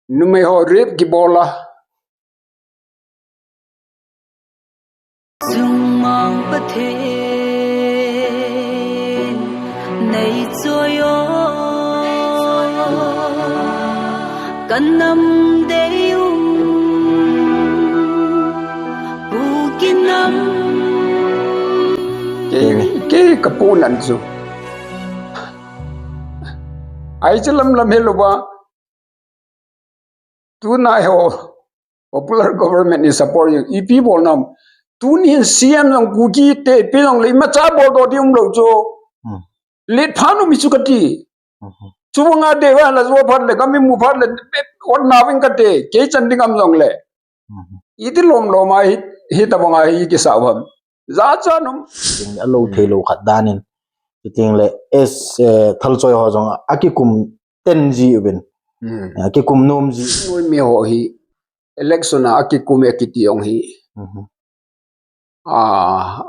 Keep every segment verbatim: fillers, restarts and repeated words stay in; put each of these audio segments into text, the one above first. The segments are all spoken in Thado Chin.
Numei ho rape kibol a. Chungmang Pathen, nei choi o, ka nam dei um, Kuki nam. Kei, kei ka pu nan chu. Ai chu lam lam he lo ba. Tuna ho popular government in support yin. Ipi bol nam. Tuni hin C M jong Kuki te ipi jong le imacha bol doh ding um lou chu. Hmm. Let pha nom hi chu kati. Mhm. Chu banga de va la jo phat le, ka mi mu phat le, ot na ving kati. Kei chan ding am jong le. Mhm. Iti lom lom a hi, hi ta banga hi kisa vam. Jacha nom. Ting a lo thei lo khat dan in. Ting le S, eh, thal choi ho jong a kikum ten ji uvin. Hmm. A kikum nom ji. Noi mi ho hi election a kikum e kiti ong hi. Mhm. A,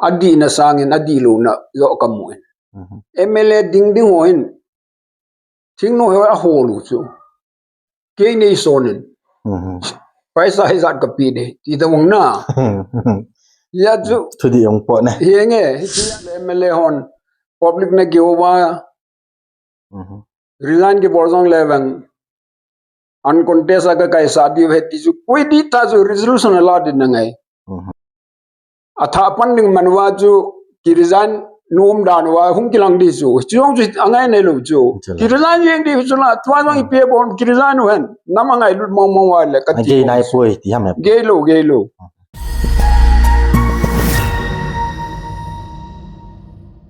adih na sangin, adih lo na jo ka mu in. Mhm. M L A ding ding ho hin. Thing no he a ho lu chu. Kei nei son in. Mhm. Paisa hi jat ka pi de. Ti ta vang na. Ya chu. Thu di ong po ne. Hi nge, hi chu ya le M L A hon. Public na ki o ba. Mhm. Resign kibol jong le vang. Uncontest a ka kai sa di ve ti chu. Koi di ta chu resolution a la din na ngai. Mhm. A tha pan ding man uva chu ki resign nom dan uva hung kilang di chu. Chu jong chu a ngai nei lo chu. Chu la. Ki resign jeng di chu la, tua jong i pe bon ki resign u hen. Nam a ngai lut mong mong uva le ka ti. Gei nai poi ti ham e. Gei lo, gei lo.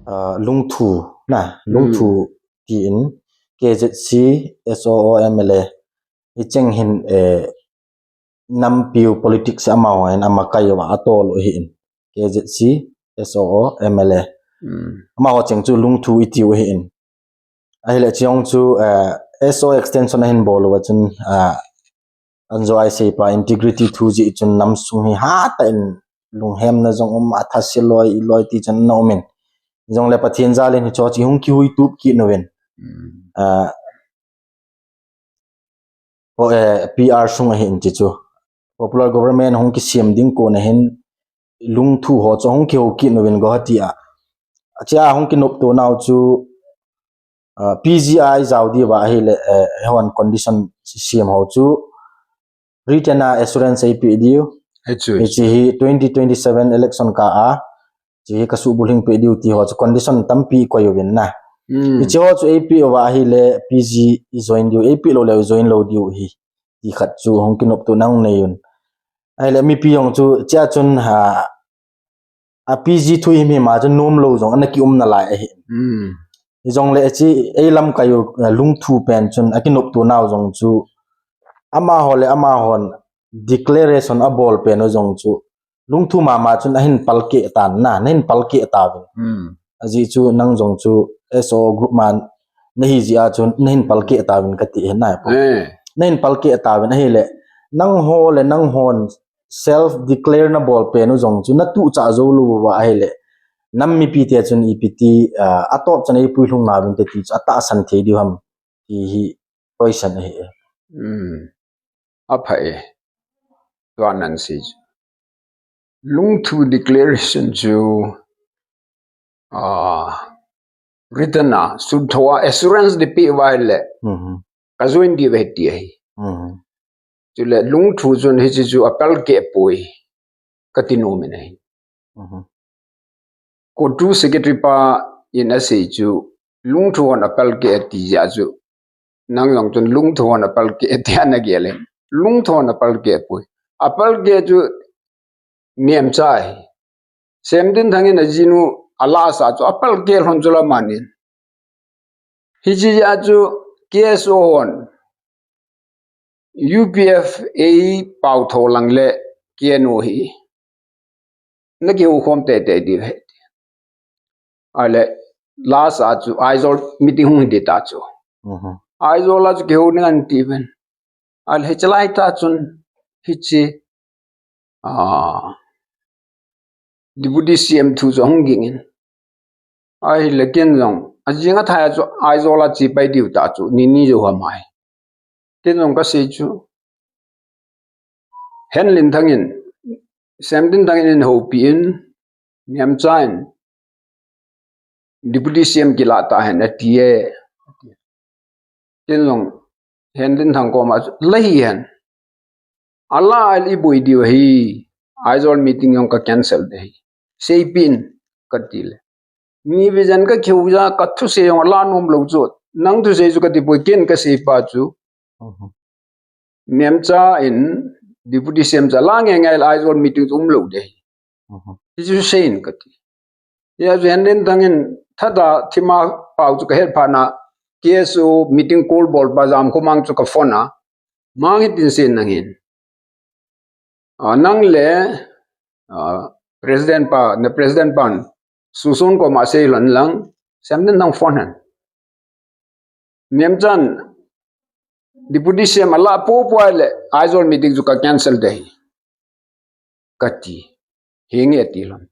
Ah, Lungthu, na, Lungthu Hmm. ti in K Z C, S O O, M L A. Hi cheng hin, eh, nampiu politics amaho hin ama kai uva atol u hi in. K Z C, S O O, M L A. Hmm. Amaho cheng chu Lungthu i tiu hi in. Ahile cheng chu, eh, S O extension a hin bol uva chun, ah, anjo ai sei pa integrity thu ji chun nam sung hi ha ta in lunghemna jong um a thase loi i loi ti chun na um in. Jong le Pathen jal in hi cho chi hung kihui tup ki nu vin. Hmm. Ah, Ho, eh, P R sung a hin ti chu. Popular government hung kisem ding kon a hin Lungthu ho chu hung kiho kit nu vin Guwahati a. Achia hung kinopto nau chu, ah, P G I jao di uva ahile, eh, hon condition sisem ho chu written a assurance ei pe diu. Hichu. Hichi hi twenty twenty-seven election ka a. Chi hi ka subulhing pe diu ti ho chu condition tampi koi uvin na. Hmm. Hichi ho chu ei pe uva ahile P G i join diu, ei pe lou le join lou diu hi. Ti khat chu hung kinopto nau nei un. Ahile mipi jong chu chia chun ha a P G thu him him a chun nom lou jong ana ki um nalai ahi. Hmm. Hi jong le chi ei lamkai u, eh, Lungthu pen chun a kinopto nau jong chu amaho le amahon declaration a bol pen u jong chu Lungthu mama chun ahin palkeh tan na, nahin palkeh tauvin. Hmm. Ajeh chu nang jong chu S O O group man nahi jeh a chun nahin palkeh tauvin kati hi nai po. Eh. Nahin palkeh tauvin ahile nangho le nanghon self declare na bol pen u jong chu na tuh cha jou lou uva ahile nam mipi te chun ipi ti, ah, atop chan ei puilhung nauvin te ti chu atahsan thei diu ham ti hi question ahi e. Hmm. Apha e. Tua nan sei chu. Lungthu declaration chu, ah, written a, suntho a, assurance di pe uva le. Mhm. Ka join di ve ti ahi. Mhm. Chule Lungthu chun hichi chu a palkeh poi. Kati nom in ahi. Mhm. CoTU secretary pa in asei chu Lungthu hon a palkeh ti jeh chu. Nang jong chun Lungthu hon a palkeh ti ana gel in. Lungthu hon a palkeh poi. A palkeh chu nem cha hi. Semdinthang in ajinu a la sa chu a palkeh lhon chu la manin. Hichi jeh chu K S O hon U P F a pao tho lang le K N O hi. Na kihu khom tete di ve. Ahile, last a chu Aizawl meeting hung hi di ta chu. Mhm. Aizawl a chu kihu ning an ti ven. Ahile, hichelai ta chun, hichi, ah, Deputy C M thu chu hung ging in. Ahile, ken jong, ajing a thai a chu Aizawl a chi pai diu ta chu, ni ni jo ha mai. Ken jong ka sei chu, Henlinthang in, Semtinthang in houpi in, Nemcha in, Deputy C M kilah ta hen, ati e. Tin jong, Henlinthang koma, la hi hen. Ala al i boi diu hi, Aizawl meeting jong ka cancel de hi. Seipin, kati le. Ni vision ka khiu ja, ka thusei jong ala nom lou chu. Nang thusei chu kati poi, ken ka seipa chu. Mhm. Nemcha in Deputy C M cha la nge ngai Aizawl meeting chu um lou de. Mhm. Hi chu seiyin kati. Hia chu Henlinthang in thada thima pau chu ka het phat na K S O meeting call bol pa Jamkhomang chu ka phone a. Mang hitin sei nang hin. A, nang le, a, president pa, na president pan, Susun koma sei lhon lang, Semtinthang phone hen. Nemchan, Deputy C M ala popo le, Aizawl meeting chu ka cancel de hi. Kati. Henge ati lhon.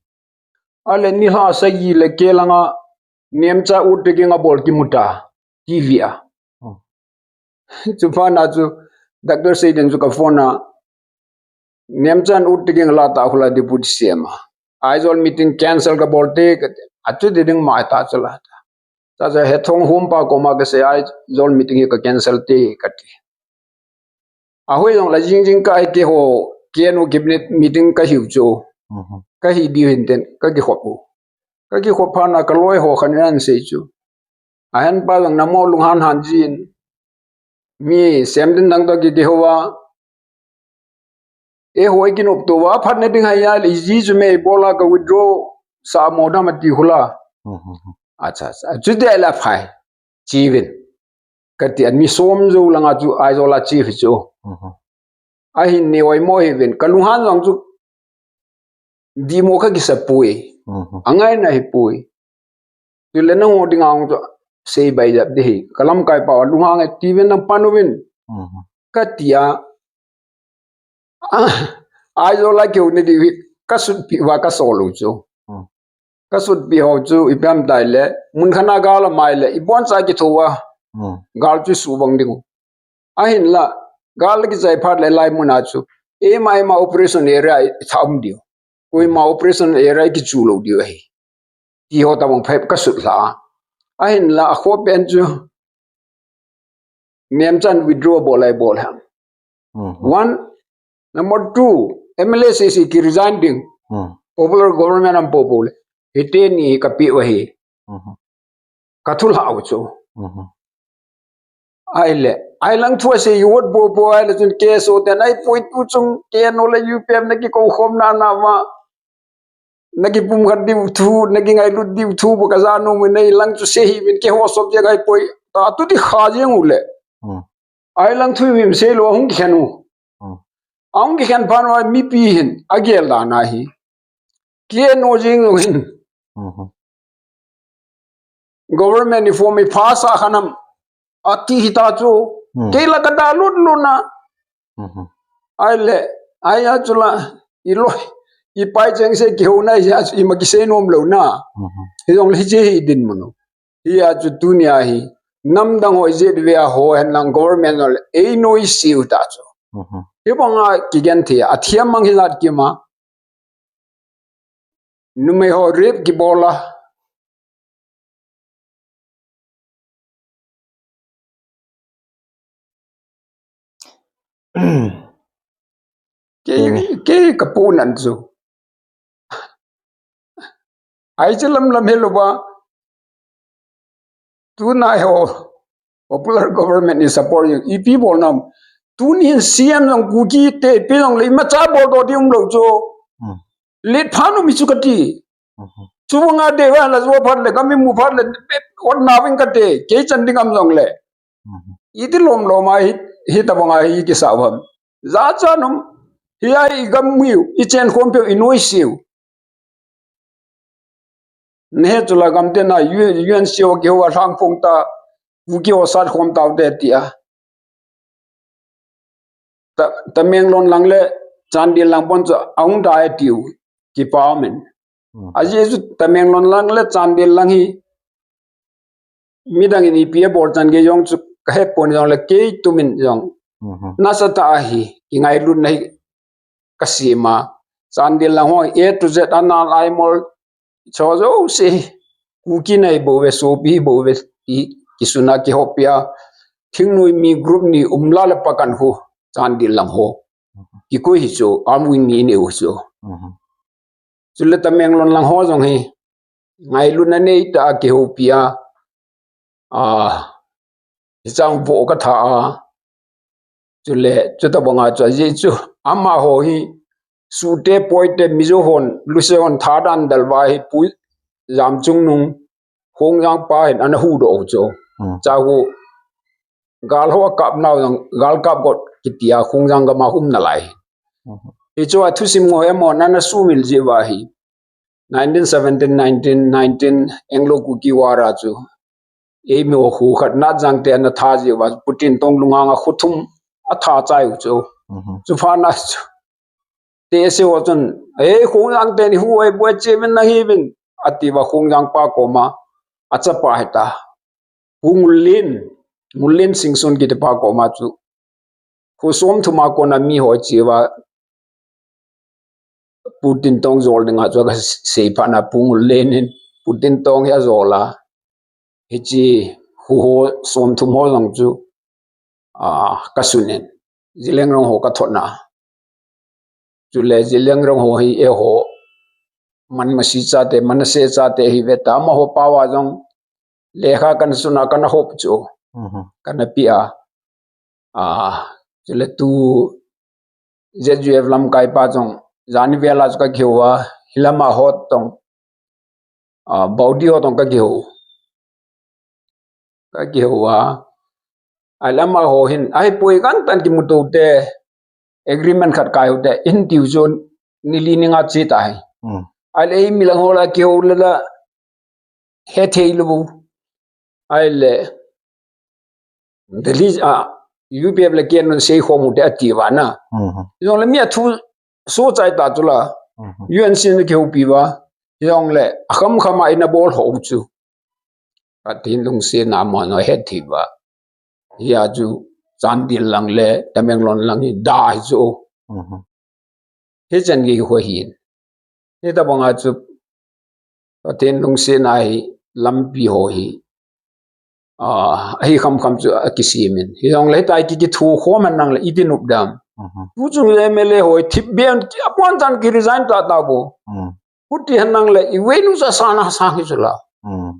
Ale nilhah sagi le kei langa, Nemcha u taking a bol kimu ta, T V a. Hmm. Chuphat na chu, Doctor Seiding chu ka phone a, Nemchan u taking la ta hula Deputy C M a. Aizawl meeting cancel ka bol te, ka ti. Achu ti ding mai ta chu la ta. Cha cha he thong hum pa koma ka sei Aizawl meeting hi ka cancel te kati. Ahoi jong la jing jing ka ai keiho, K N O cabinet meeting ka hiu chu. Mhm. Ka hi diu hin ten, ka kikhop u. Ka kikhop phat na ka loi ho khan an sei chu. Ahin pa jong namo lunghan han jin. Mi Semtinthang to ki kihou a. Eiho i kinop to va phat na ding hai ya le ji chu me bola ka withdraw sa mo da ma ti hula. Mhm. Acha, acha. Chu de la phai. Chi vin. Kati an mi som jo langa chu Aizawl a chi phi chu. Mhm. Ahin ni oi mo hi vin. Ka lunghan jong chu dimo ka kisa pui. Mhm. Angai na hi pui. Tule nang ho ding ang chu sei bai jap de hi. Ka lamkai pa lunghang e ti vin nang panu vin. Mhm. Kati a. Ah, Aizawl a keu ni di ka sut pi va ka sol u chu. Mhm. Ka sut pi ho chu i pem tai le. Mun khana gal a mai le. I bon sa ki tho a. Mhm. Gal chu su bang ding u. Ahin la, gal kichai phat le lai mun a chu, eima eima operation area i tha um diu. Koima operation area i kichu lou diu ahi. Ti ho tabang phep ka sut hla. Ahin la, a kho pen chu, Nemchan withdraw bol ai bol ham. Mhm. One, number two, M L A C C ki resign ding. Mhm. Popular government am po po le. Hite ni ka pi u ahi. Mhm. Ka thu hla u chu. Mhm. Ai le, ai lang thu a sei u ot bo bo ai le chun K S O ten ai poi tu chung K N O le U P F na ki ko khom na na va. Na ki pum khat diu thu, na ki ngai lut diu thu bo ka ja nu mi nei lang chu sei hi min ke ho sop je ngai poi. Ta tu ti kha jeng u le. Hmm. Ai lang thu mi sei lo hung ki khen u. Hmm. Hung ki khen phan wa mi pi hin a gel da na hi. K N O jing u hin. Mhm. Government ni form i phasa khanam. Ati hita chu. Hmm. Kei la ka da lut lut na. Mhm. Ai le, ai a chu la, i loi, i pai cheng se ki ho na, i a chu i ma ki sei nom lo na. Mhm. Hi jong le hi che hi din mano. Hi a chu tunia hi. Nam dang ho i zet ve a ho hen lang government no le. Ei no i siu ta chu. Mhm. Hi bang a ki gen thei a. A thiam mang hi lat ki ma. Numei ho rape ki bol a. Kei, hmm, kei ka pu nan chu. Ai che lam lam he lo ba. Tuna ho popular government ni support yu. Ipi bol nam. Tuni hin C M jong Kuki te pi jong le ma cha bol do di um lo chu. Hmm. Let phan u mi chu ka ti. Mhm. Chu banga de wa la zo phat le ka mi mu phat le ot na ving ka te. Kei chan ding am jong le. Mhm. Iti lom lom a hi, hi ta banga hi ki sa vam. Za cha num. Hi ai i gam miu. I chen khom pe i noi siu. Nehe chula gam te na U N, U N C O ki ho a hlang phong ta, u ki ho sat khom tau te tia. Ta, Tamenglong lang le Chandel lang pon chu aung dai tiu ki pa men. Hmm. A Jesu Tamenglong lang le Chandel lang hi midang in ipi a bol chan ge jong chu ka he pon jong le kei tumin jong. Mhm. Nasa ta ahi, ki ngai lut na hi. kasima. Chandel lang ho A to Z ana lai mol cho jo se. Kuki nei bo ve, sopi bo ve, i kisuna kihopia. Thingnoi mi group ni umla le pakan ho. Chandel lang ho. Kikoi hi chu, armed wing ni nei u chu. Mhm. Chule Tamenglong lang ho jong hi. Ngailutna neitah a kihopia. A, hichang vo katha a. Chule, chutabanga chu, ajeh chu, amaho hi, Sute, Poite, Mizo hon, Luse hon, thadan dalva hi, Pu Jamchungnung, Khongjang pa hin, ana hudoh u chu. Hmm. Chahu, gal ho akap nau jong, gal kap got kitia, Khongjang gama hum nalai. Hmm. Hichu a thusim ngo emo, nana sumil jeh uva hi. Nineteen seventeen, nineteen nineteen Anglo-Kuki War a chu. Eimi ho khu khat Natjang te ana tha jeh uva Pu Tintong lunghang a khu thum atha chai u chu. Mhm. Chu phat na chu. Te se ho chun, "Ei, Khongjang te ni hu ei buai che vin na hi vin." Ati uva Khongjang pa koma. Achapa hita. Pu Ngullen, Ngullen Singson kiti pa koma chu. Khu som thum a kona mi ho che uva Pu Tintong jol dinga chu kasei phat na Pu Ngullen hin Pu Tintong hi ajol a. Hiche khu ho som thum ho jong chu, a, kasun in. Zeliangrong ho kathot na. Chule Zeliangrong ho hi eiho Manmasi chate, Manasseh chate hi ve ta, amaho pao a jong lekha kana sun a kana hop chu. Mhm. Kana pe a. A, chule tu Z U F lamkai pa jong, jani vel a chu kakihou a, hilama hot tong. A, Baudi ho tong kakihou. Kakihou a. Ahile amaho hin, ahipoi kantan kimuto te, agreement khat kai u te, in tiu chu ni li ni nga che tai. Hmm. Ahile eimi lang ho la kihou le la, hethei lou. Ahile, Delhi, a, U P F le K N O sei khom u te ati uva na. Mhm. Jongle mi athu so chai ta chu la. Mhm. U N C na kihoupi uva. Jongle, akham kham a ina bol ho chu. Pathen lungsetna amaho hethei uva. Hia chu Chandel lang le Tamenglong lang hi da hi chu. Mhm. Hichan gei ho hin. Hitabanga chu Pathen lungsetna hi lampi ho hi. A, ahi kham kham chu akisem in. Hijongle hitia ki, kithu khom hen lang le iti nop dam. Mhm. Tu chung le M L A ho hi thip ben, apunchan ki resign ta ta bo. Mhm. Huti hen lang le, i venu sa sana sang hi chu la. Mhm.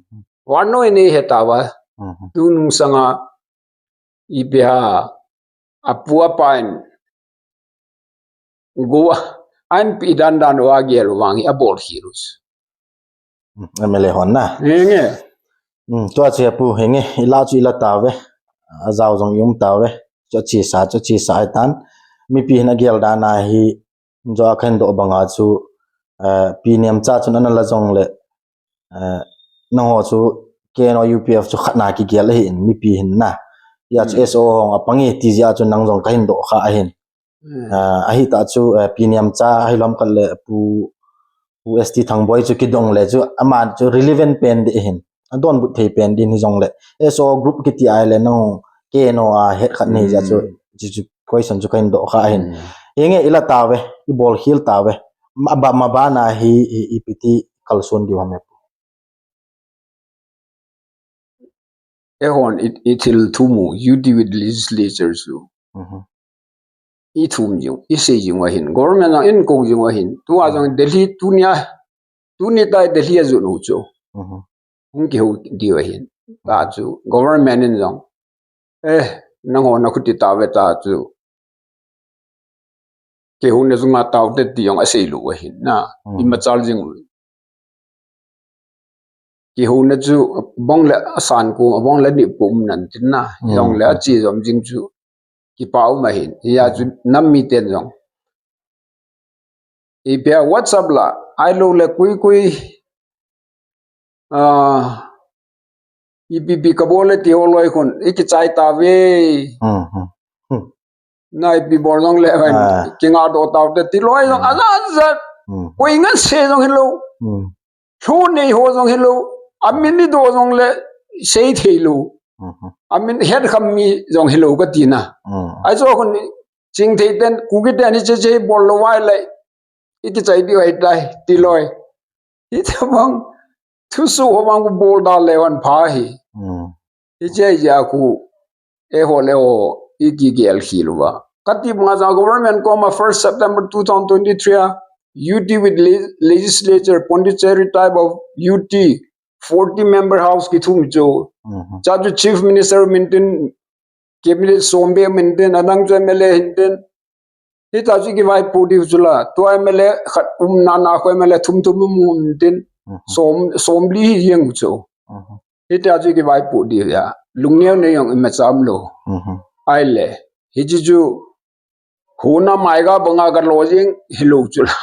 Vannoi nei heta uva. Mhm. Tunung sanga ipi ham, apu apa in, go a, ahin pe dan dan uva gel u vang hi abol khel u. Hmm, M L A hon na. Henge. Hmm, tua chu apu, henge, ila chu ila tauve. Ajao jong i um tauve. Chu achesa, chu achesa ahitan. Mipi hin agel dan a hi, jo a kahin doh banga chu, eh, Pi Nemcha chun ana la jongle, eh, nangho chu K N O U P F chu khatna kigel ahin, mipi hin na. Hia chu Hmm. S O hung apang e ti jeh a chu nang jong kahin doh kha ahin. Hmm. Ah, ahitah chu, eh, Pi Nemcha, ahilou ham khat le Pu, Pu S T Thangboi chu kidong le chu, ama chu relevant pen ding ahin. Adonbut thei pen ding hijongle. S O group kiti ahile nang K N O a het khat nei jeh a chu, Hmm. chu, chu question chu kahin doh kha ahin. Hmm. Henge ila tauve, ibol khel tauve. Ma ba, ma bana hi, hi, ipi ti kalson diu ham e pu. Eihon i, i thil thum u, you deal with legislature chu. Mhm. I thum jing, i sei jing u ahin. Government jong in kou jing u ahin. Tua jong Mhm. Delhi tunia, tuni tai Delhi a jot u chu. Mhm. Hung kihou diu ahin. Ta chu government in jong. Eh, nangho na khuti tauve ta chu. Kihouna chu nga taute ti jong asei lou ahin na. Mhm. Imachal jing u. Kihouna chu bong le asan ko, bong le ni ko um nan tin na. Mhm. Jong le achi jom jing chu. Kipa um ahin. Hia chu Mhm. nam miten jong. Ipi ham WhatsApp la, ahilou le koi koi. Ah, ipi ipi kabol e ti ho loi khun, i kichai tauve. Hmm, hmm. Hmm. Na ipi bol jong le, Ah. kinga doh taute ti loi jong, Hmm. ajat jat. Hmm. Koi ngan se jong hilou. Hmm. Lhu nei ho jong hilou. Amin i doh jong le, sei thei lou. Hmm, hmm. Amin het kham mi jong hilou kati na. Hmm. Ahi chu khun, Chingthei ten, Kuki ten hiche che bol lou vai le, i kichai diu ahitai, ti loi. Hitabang, thusoh ho bang khu bol da le van pha hi. Hmm. Hiche jeh a khu, eiho le eiho, i kigel khel uva. Kati banga jong government koma first September two thousand twenty-three a, U T with le-, legislature, Pondicherry type of U T, forty member house kithum chu. Mhm. Cha chu Chief Minister min tin, cabinet som beh min tin, adang chu M L A hin tin. Hita chu kivaipoh diu chu la. Tua M L A khat um nana khu M L A thum thum um um tin. Mhm. Som, som li hi jeng chu. Mhm. Hita chu kivaipoh diu a. Lungneo neo jong imacha umlou. Mhm. Ahile. Hiche chu Huna mai ga banga ga lo jing hilou chu la.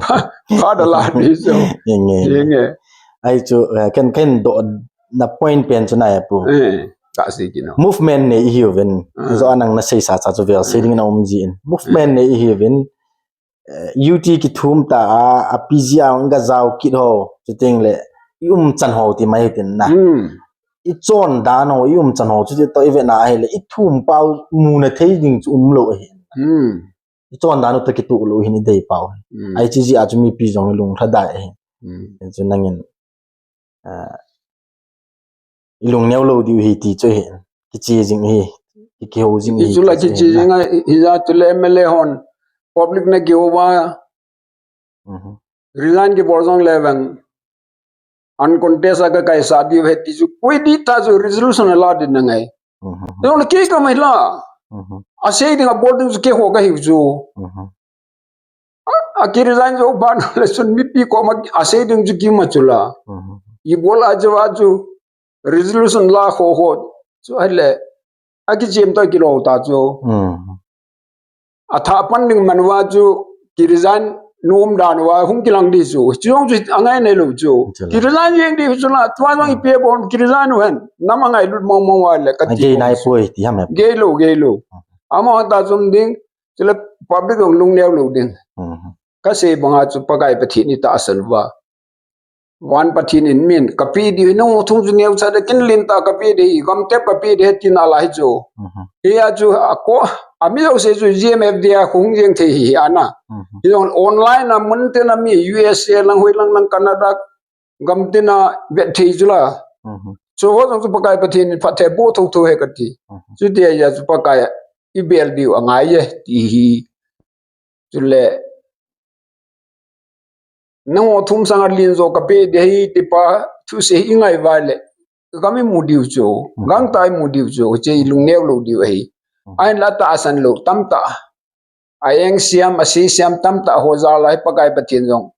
Pha, pha da la ni chu. Inge. Inge. Ahi chu, eh, ken, ken dohna point pen chu na ya pu. Eh, ka sei kit nom. Movement nei ihiuvin. Ah. Hijo anang na seisa cha chu vel sei ding na um jin. Movement nei ihiuvin. Eh, U T kithum ta a, a P G a ga jao kit ho. Chuteng le, i umchan ho ti mai tin na. Hmm. I chondan ho, i umchan ho, chuti toh i vena ahile, i thum pau muna thei ding chu umlou ahi. Hmm. I chondan u toh kitoh lou hin i dei pau. Hmm. Ahi chu jeh a chu mipi jong lung lhadai ahi. Hmm. Chu nangin, ah, i lungneo lou diu hi ti chu ahi. Kiche jing hi, ki, kihou jing hi. I chu la ti chu kiche ahi na. Jing a, i, i ja chu le M L A hon, public na kihou va. Mhm. Resign kibol jong le vang. Uncontest a ka kaisah diu ahi ti chu. Koi di ta chu resolution a la din na ngai. Mhm. Jong le kei ka mai la. Mhm. Asei ding a bol ding chu keiho ka hiu chu. Mhm. A, a ki resign jo ban le chun mipi koma asei ding chu kima chu la. Mhm. I bol a chu a chu resolution la kho kho. Chu ahile. A kichem ta kilou ta chu. Mhm. A tha pan ding man uva chu, ki resign nom dan uva hung kilang di chu. Chu jong chu angai nei lou chu. Chu la. Ki resign jeng di chu la, tua jong ipi bol ki resign u hen. Nam angailut mong mong uva le ka ti. Gei nai poi ti ham e. Gei lou, gei lou. Hmm. Ama ta chun ding, chu le public jong lungneo lou ding. Hmm. Ka sei banga chu Pakai Pathen i tahsan uva. Van Pathen in min, ka pe di, nangho thum chu neocha de kin lin ta ka pe di, gam tep ka pe di, ti na la hi chu. Mhm. Hia chu, a ko, a mi lo se chu G M F D a hung jeng thei hi, hi ana. Mhm. Hi jong online a mun te na mi U S A lang hoi lang lang Canada gam te na vet thei chu la. Mhm. Chu ho jong chu Pakai Pathen in phatthei boh tho tho he ka ti. Mhm. Chuti a chu Pakai i bel diu angai e, ti hi. Chule, nangho thum sanga lin jo ka pe di hi, ti pa, thusei i ngai uva le, gam i mu diu chu, mhm, gangtah i mu diu chu, che i lungneo lou diu ahi. Mhm. Ahin la tahsan lou tamtah. A eng siam, a sei siam tamtah ho jal a hi Pakai Pathen jong.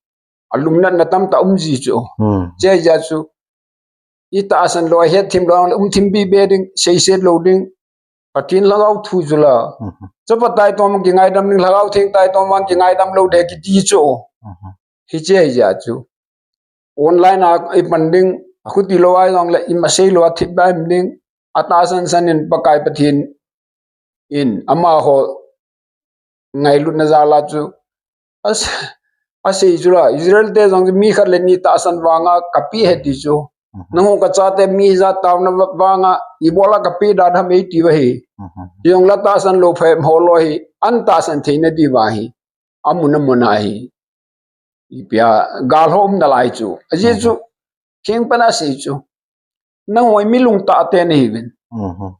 A lumnatna tamtah um ji chu. Hmm. Che jeh chu, i tahsan lou, a hetthim lou, um thim pi be ding, seiset lou ding. Pathen Lhagao thu chu la. Mhm. Chapa taitom kingaidam ding, Lhagao Theng taitom vang kingaidam lou de kiti chu. Mhm. Hiche hi jeh chu. Online a i pan ding, a khuti lou a jong le, i ma sei lou a thip ba im ding. A tahsan san in Pakai Pathen in amaho ngailutna jal a chu. As-, asei chu la, Israel te jong mi khat le ni tahsan vanga ka pe he ti chu. Mhm. Nangho ka chate mi jat taona va-, vanga, ibola ka pe dan ham ei ti uva hi. Mhm. Jong la tahsan lou phe ho lou hi, an tahsan theina diuva hi. Amun amun a hi. Ipi a, gal ho um nalai chu. Ajeh chu, mhm, theng pan a sei chu. Nangho mi lungtah te nahiuvin. Mhm.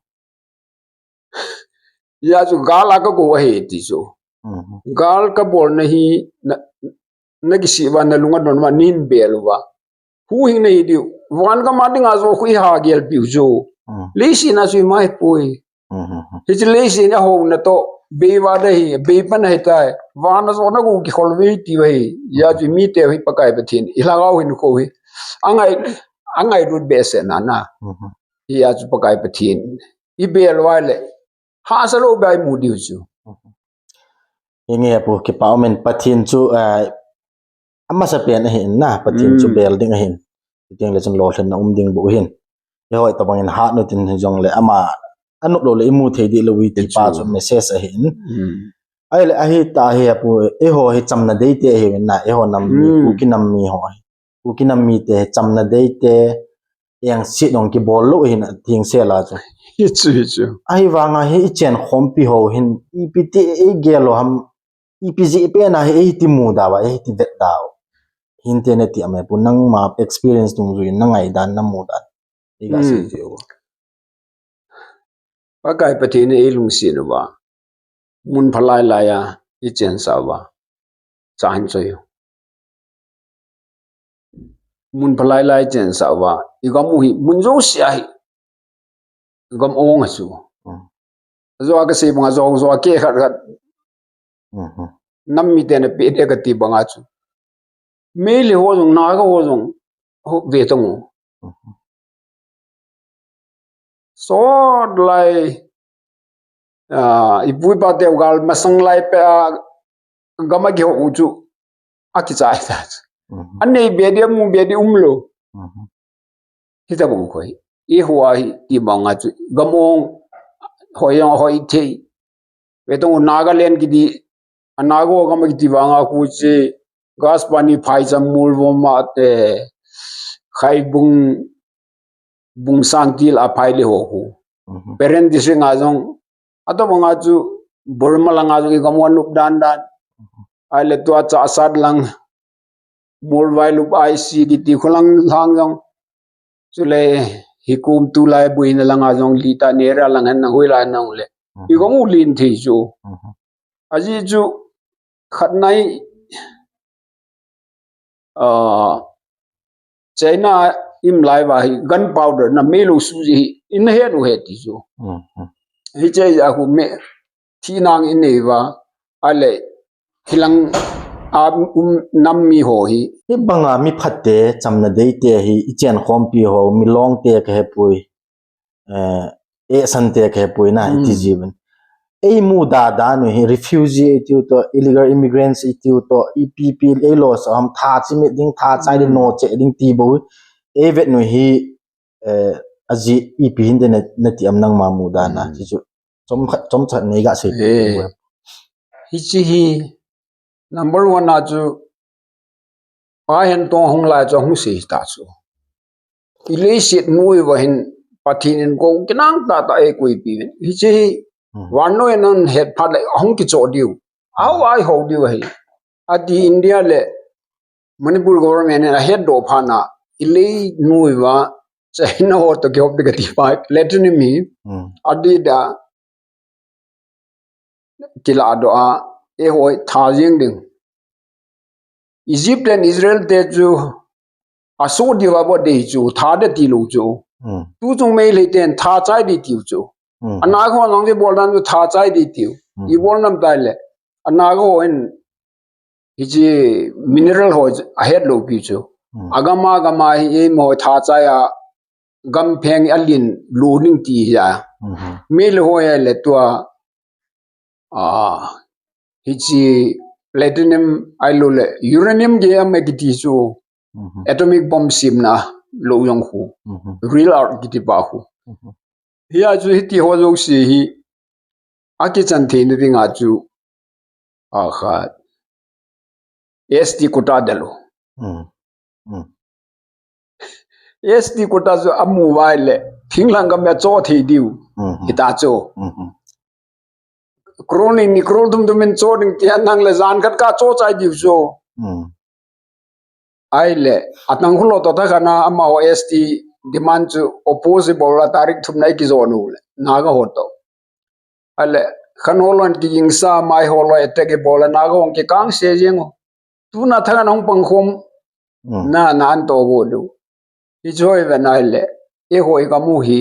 Hia chu gal a ka go ahi ti chu. Mhm. Gal ka bolna hi na, na kisih uva na lung adon uva nin bel uva. Huhhingna hi diu. Van gam a dinga jo khu i ha gel piu chu. Mhm. Leiset a chu i mai poi. Mhm. Hiche leiset a houna toh, bei uva de hi, bei pan ahi tai. Van a jona go kikhol uve ti uva hi. Hia chu mite hi Pakai Pathen. I Lhagao hin kho hi. Angai, angailut behseh na na. Mhm. Hia chu Pakai Pathen. I bel uva le. Hahsa lou beh a i mu diu chu. Inge pu kipa umin Pathen chu, eh, amasa pen ahin na, Pathen chu, mm, bel ding ahin. Chuteng le chun lolhinna um ding bou ahin. Eiho tobang in hat nu tin jong le ama anop lou le i mu thei di lou i ti pa chu message ahin. Mm. Ahile ahi ta hi pu, eiho hi chamna dei te ahi na, eiho nam mi, mm, Kuki nam mi ho hi. Kuki nam mite, chamna deite, engse dong kibol lou hina, theng sela chu. Hichu, hichu. Ahivanga hi i chen khompi ho hin, ipi ti i gel u ham, ipi jeh pen a hi i ti muda uva, i ti vetda u. Hinte nati ame pu nangma experience dungjuiyin na ngaidan na mudan. I ga sei Hmm. ji u. Pakai Pathen in ei lungset uva. Mun phalai lai a, i chensah uva. Cha hin choi u. Mun phalai lai chensah uva. I gam u hi, mun jouse a hi. I gam ong a chu. Hmm. Ajo a ka sei banga jong jo a ke khat khat. Mhm. Nam mite na pe de ka ti banga chu. Meitei ho jong, Naga ho jong, ho ve tong u. Mhm. Sot lai, ah, i pu i pa teu gal masang lai pe a gam a kiho u chu. A kichai ta chu. Mhm. Anei be di, amu be di umlou. Mhm. Hitabang koi. I hua hi ti banga chu. Gam ong hoi jong hoi thei. Ve tong u Nagaland kiti, a Naga gam kiti banga khu chi, Gaspani phai cham mul vom a te, khai bung, bung sang til a phai le ho khu. Mhm. Peren district nga jong, ato banga chu Burma langa jong i gam u anup dan dan. Mhm. Ahile tua Chahsat lang, Molvailup I C kiti khu lang lang jong. Chule hi kum tulai buina langa jong lita nera lang hen na hui lai nang le. Mhm. I gam u lin thei chu. Mhm. Ajeh chu khat nai, ah, China im lai uva hi gunpowder na mei lou su ji hi in het u het ti chu. Mhm. Hiche a khu me thi nang in nei uva, ahile hilang a um nam mi ho hi. Hi banga mi phatte, chamna deite hi, i chen khompi ho, milong te ka hepui. Eh, eh, sante ka hepui na, i ti Hmm. ji uvin. Ei muda dan u hi, refugee i tiu to, illegal immigrants i tiu to, ipi pi, ei lo so ham tha chi mit ding, tha chai ding, Hmm. no che ding ti bou. Ei vet nu hi, eh, ajeh ipi hinte na, nati am nangma muda na, Hmm. ti chu. Chom khat, chom khat nei ga sei Eh. Hiche hi, number one a chu, pa hen tong hung lai chu hung sei ta chu. I leiset mu uva hin Pathen in ko kinang tah tah e koi pi. Hiche hi, Hmm. vannoi in ahet phat le hung kicho diu. Au ai ho diu ahi. Ati India le Manipur government in ahet doh phat na, i lei mu uva, China ho to kihop ding kati pai, platinum hi, Hmm. ati da, kila doh a, eiho tha jeng ding. Egypt and Israel te chu, aso diu a bo dei chu, tha da ti lou chu. Hmm. Tu chung Meitei ten tha chai di tiu chu. Hmm. Ana ko nang je bol dan chu tha chai di tiu. Hmm. I bol nam tai le. Ana ko in Hiche mineral ho ahet lou pi chu. Hmm. Agam a gam a hi eiho tha chai a gam pheng a lin lou ding ti hi a. Mhm. Meitei ho ahile tua, ah, hiche platinum ahilou le uranium ge am kiti chu. Mhm. Atomic bomb semna lou jong khu. Mhm. Rare earth kiti pa khu. Mhm. Hia chu hiti ho jouse hi akichan theina dinga chu, a khat, S T quota del u. Hmm. Hmm. S T quota chu amu uva ahile, thinglhang gam a cho thei diu. Hmm. Hita chu. Hmm. Crore ni, ni crore thum thum in cho ding ti a nang le jan khat ka cho chai diu chu. Hmm. Ahile, a Tangkhul ho to tha khat na amaho S T demand chu oppose bol a tarik thum na i kijon u le, Naga ho to. Ahile, khan ho lon kigingsa, mai ho lon attack i bol a, Naga hon kikang se jeng u. Tuna tha khat na hung pang khom, Hmm. na, na an to go diu. Hiche ho i vet na ahile, eiho i gam u hi,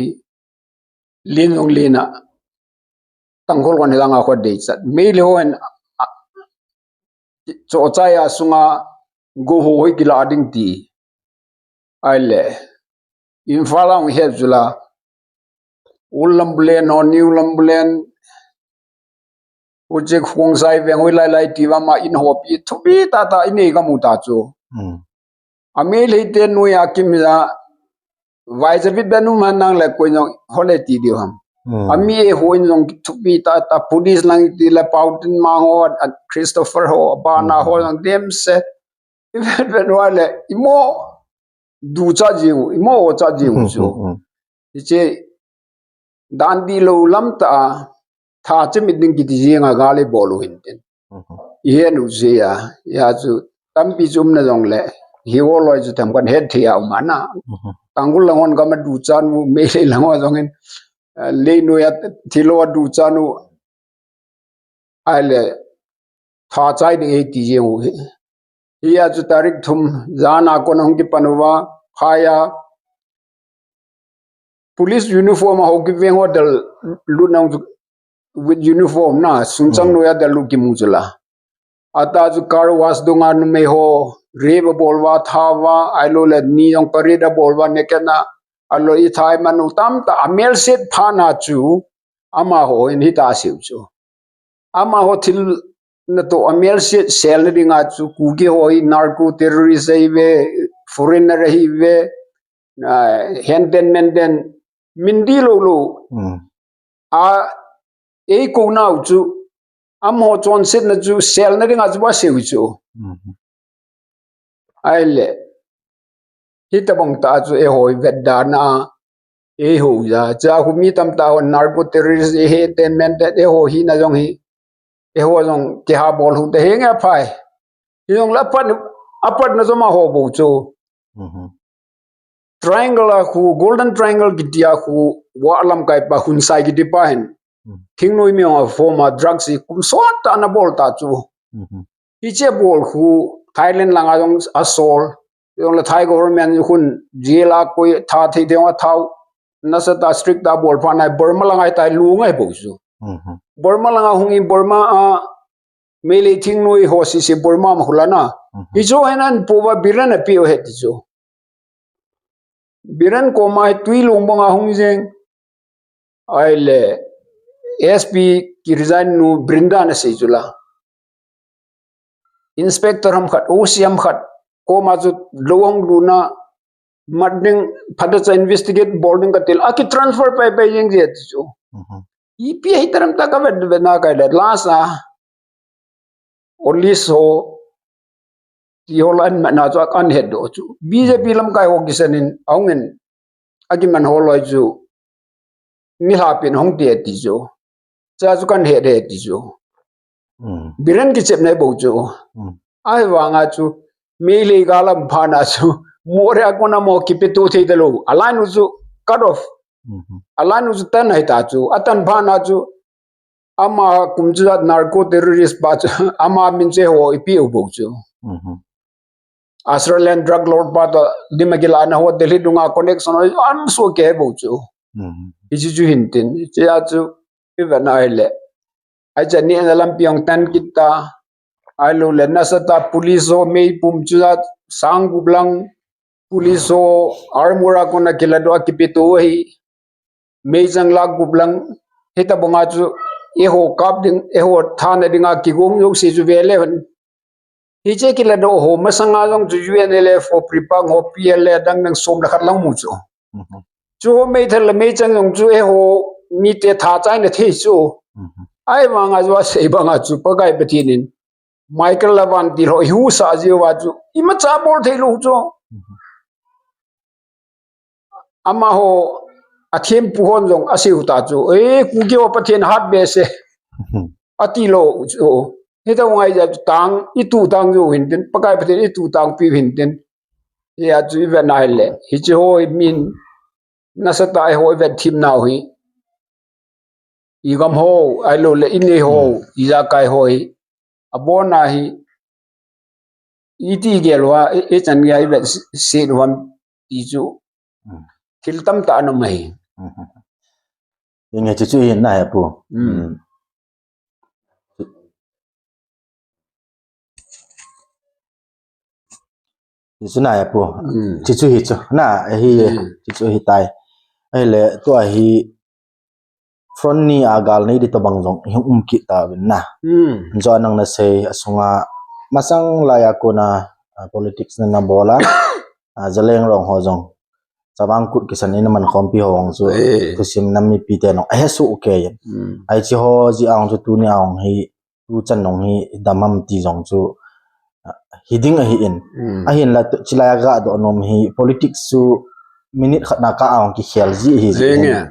lin jong lin a, Tangkhul kon hilanga kho dei chat. Meitei ho in, a, cho chai a sunga go ho hoi kila ding ti. Ahile, Imphal a hung het chu la, Old Lambulane ho, New Lambulane, Ujik Khongsai veng hoi lai lai ti uva ma in ho pi, thupi tah tah i nei ka mu ta chu. Hmm. A Meitei te noi a kim ja, vai ja vit ben um han nang le koi jong hole ti diu ham. Hmm. A mi eiho in jong thupi tah tah Buddhist lang ti le Paotin ma ho, a Christopher ho, a bana ho Hmm. jong dem se. I vet vet uva le, i mo du cha jiu, i mo cha jiu Hmm, chu. Hmm, hmm. Hiche dan dih lou lam tah a, tha chemit ding kiti jeng a gal ibol u hintin. Mhm. Ihe nu je a, ya chu tampi chu umna jongle, hi o loi chu tam kan het thei a um ana. Mhm. Tangkhul lang hon gam a duchan u, Meitei lang hon jong in, eh, lei noi a thil o duchan u, ahile, tha chai ding e ti jeng u hi. Hia chu tarik thum jan a kon hung kipan uva, phai a police uniform a ho kiveng ho del lut nang chu with uniform na, sunchang Hmm. noi a del lut kimu chu la. Ata chu car wash dunga numei ho, rape abol uva, tha uva, ahilou le mi jong parade abol uva, naked na, aloi ithai manu tamtah, amel set phat na chu, amaho in hita asei u chu. Amaho thil natoh amel se-, selna dinga chu Kuki ho hi narco terrorist ahi ve, foreigner ahi ve, ah, henden menden, min dih lou lou. Hmm. A, eikou nau chu, amaho chonsetna chu selna dinga chu asei u chu. Hmm. Ahile, hitabang tah chu eiho i vetdana, eiho ja, cha khu mi tamtah ho narco terrorist, henden menden, eiho hina jong hi, eiho jong kiha bol u te henge aphai. Hijong le apat, apatna jong amaho bou chu. Mhm. Triangle a khu, Golden Triangle kiti a khu, vah lamkai pa, Hun Sai kiti pa hin. Hmm. Thingnoi mi jong a form a drugs hi kum sot tah ana bol ta chu. Mhm. Hiche bol khu Thailand langa jong asol. Jong le Thai government khun jail a koi tha thei thei jong athau. Nasatah strict tah a bol phat na Burma langa hitia lungai bou chu. Mhm. Burma langa hung in Burma a Meitei thingnoi ho sese Burma ma khu la na. Mhm. Hichu hin ahin po uva Biren ape u ahi ti chu. Biren koma hi Twilung banga hung jeng. Ahile S P ki resign nu Brinda na sei chu la. Inspector ham khat, O C ham khat, koma chu lou hung lutna, mat ding, phatah cha investigate bol ding kati le, aki transfer pai pai jeng je ti chu. Mhm. Ipi hitaram tah ka vet vet na kai le, last a, Olise ho, ti ho la ahin mat na chu ahin het doh chu. B J P lamkai ho kisan in, ahung in, akiman ho loi chu, nilhah pen hung te ti chu. Cha chu kahin het e ti chu. Hmm. Biren kichepna bou chu. Hmm. Ahivanga chu, Meitei gal aum phat na chu, Moreh a kona mo kipeto thei talou. Aline u chu cut off. Mhm. Aline u chu tan ahi ta chu. Atan phat na chu, ama kum chu jat narco terrorist pa chu, ama min chu eiho ipe u bou chu. Mhm. Australian drug lord pa toh lim akilahna ho Delhi dunga connection ho, aum soh kei bou chu. Mhm. Hichu chu hintin. Hichea chu, i vet na ahile. Ahi cha nehna lampi hung tan kit ta. Ahilou le nasatah police ho meipum chu jat sang gup lang. Police ho armor a kona kiladoh a kipeto ahi. Meichang lakh gup lang, hitabanga chu, eiho kap ding, eiho thana dinga kigong jouse chu vele hen. Hiche kiladoh ho, masanga jong chu U N L F ho, PREPAK ho, P L A, dang dang som le khat lang mu chu. Mhm. Chu ho meithal le meichang jong chu, eiho mite tha chaina thei chu. Mhm. Ahivanga chu, asei banga chu, Pakai Pathen in, Michael Lavan ti ho, ihusa jiu va chu, imacha bol thei lou chu. Mhm. Amaho, athempu hon jong asei u ta chu, "Eh, Kuki ho Pathen hat behseh," ati lou chu. Hitabang ahi jeh chun tang, ituh tang u hintin, Pakai Pathen ituh tang piu hintin. Hia chu i vet na ahile, hiche ho hi min, nasatah a eiho i vet thim nau hi. I gam ho, ahilou le, i nei ho, Hmm. i jakai ho hi. Abon a hi, iti gel uva, i, ichan geiya i vet se-, set uvam ti chu. Hmm. Thil tamtah ana um ahi. Hmm. Inge chu chu hin na he pu. Hmm. Hmm. Chu chu na he pu. Hmm. Chu chu hi chu. Na, hi, Hmm. chu chu hi tai. Ahile, tua hi front ni a gal nei di tabang jong i hung um kit tauvin na. Hmm. Chu nang na sei a sunga masang laiya kona, ah, politics na na bol a, ah, Zeliangrong ho jong. Chavang Kut kisan in a man khompi ho jong chu. Eh. Thusim nam mipi te jong. Ahe soh kei in. Hmm. Ahi chu ho ji a jong chu tuni a jong hi tuchan jong hi dam ham ti jong chu, ah, hi ding ahi in. Hmm. Ahin la tu, chilai a ga doh nom hi politics chu minute khat na kah a jong kikhel ji ahi ji Zing hin. E.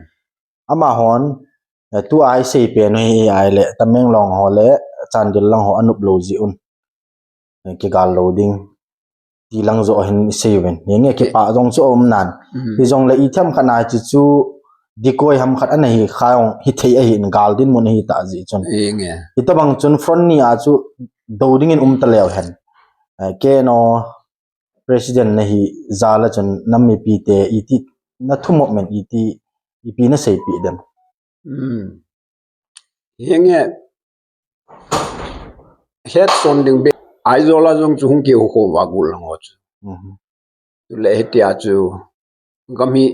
Amahon, eh, tua isei pen u hi ahile, Tamenglong ho le Chandel lang ho anop lou jeh un, eh, kigal lou ding ti lang joh hin isei uvin. Henge, kipah jong chu aum nan. Mm. Hijongle ithem khat na chu chu decoy ham khat ana hi kha jong hithei ahin, gal dinmun ahi tah jeh chun. Henge. Hitobang chun front ni a chu dou dingin um taleu hen. Eh, KNO president nahi jal a chun nam mipite iti nathumop men iti, ipi naseipeh dem. Hmm. Henge, hetson ding beh, Aizawl a jong chu hung kihou khom uva golhang ho chu. Mhm. Chule hitia chu gam hi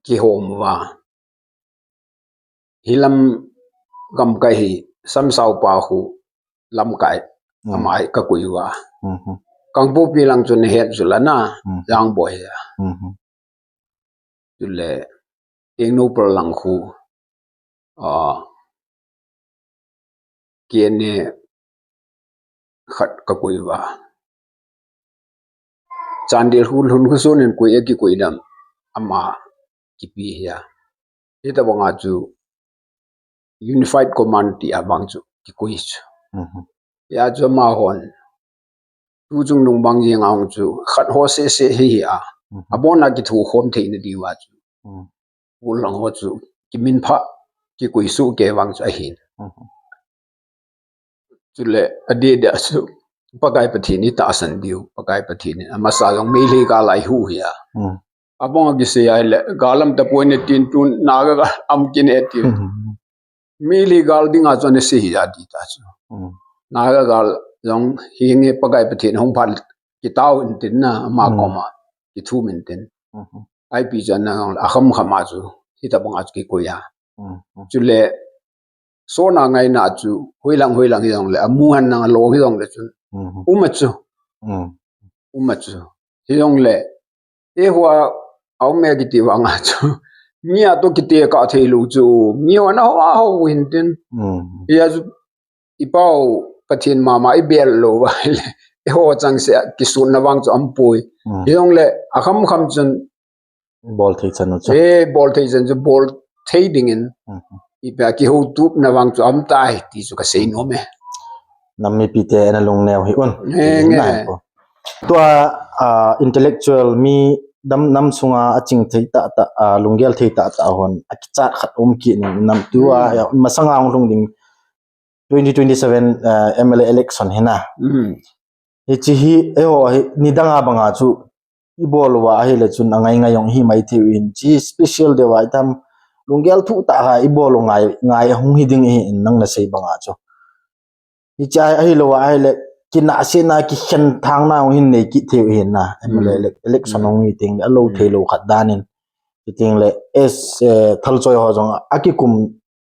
kihom uva. Hilam gamkai hi Samsao pa khu lamkai, hmm, ama hi kakoi uva. Mhm. Kangpokpi lang chu nahet jul ana, hmm, Jangboi a. Mhm. Chule Tengnoupal lang khu, ah, KNA khat kakoi uva. Chandel khu lhun khu sun in koi a kikoi dam ama kipe hi a. Hitobang a chu Unified Command ti a bang chu kikoi chu. Mhm. Hia chu amahon tu chungnung bang jeng a hung chu khat ho seh seh hi hi a. Mhm. Abon a kithokhom theina diuva chu. Mhm. Golhang ho chu kiminphah, kikoi soh kei vang chu ahin. Mhm. Chule adeh deh a chu Pakai Pathen itahsan diu, Pakai Pathen in amasa jong Meitei gal a ihuh hi a. Hmm. Abang a kisei ahile, gal um tapoi natin, tun Naga gal um kit e tin. Hmm. Meitei gal ding a chu ana sei hi a ti ta chu. Hmm. Naga gal jong hinge Pakai Pathen hung phat kitao intin na, ama, hmm, koma kithum intin. Hmm. Ipi chu ana jong le, akham kham a chu, hitobang a chu kikoi a. Hmm. Chule, sona ngaina chu, hoilang, hoilang hijongle, amu han nang alo hijongle chun. Mhm. Um a chu. Mm. Um a chu. Hijongle, eiho a, aum e kiti vang a chu. Mi a toh kitekah theilou chu. Mi ho ana ho a ho hintin. Mm. Hia chu, ipau Pathen mama ibel lou va le. Eiho chang se kisutna vang chu aumpoi. Mm. Hijongle, akham kham chun, bol thei chan u chu. Eh, bol thei chan chu, bol thei dingin. Mhm. Ipi a kihoutupna vang chu aum tai ti chu kasei nom e. Nam mipite ana lungneo hih un. Henge. Tua, ah, intellectual mi dam nam sunga aching thei tah tah, ah, lunggel thei tah tah hon akichat khat um kit in nam tua, hmm, ah, masanga hung lhung ding twenty twenty-seven, ah, M L A election hi na. Hmm. Hiche hi, eiho hi, nidang a banga chu, ibol uva ahile chun angai ngai jong hi mai thei u hin. Hiche special deuva itam, lunggel thuh tah a ibol u ngai, ngai ahung hi ding ahin nang nasei banga chu. Hiche a, ahilou ahile, kinahsetna, kikhen thangna jong hin nei kit thei u hin na, M L A, hmm, ele-, election, hmm, hung hi teng le, alou, hmm, theilou khat dan in. Chuteng le, as, eh, thalchoi ho jong akikum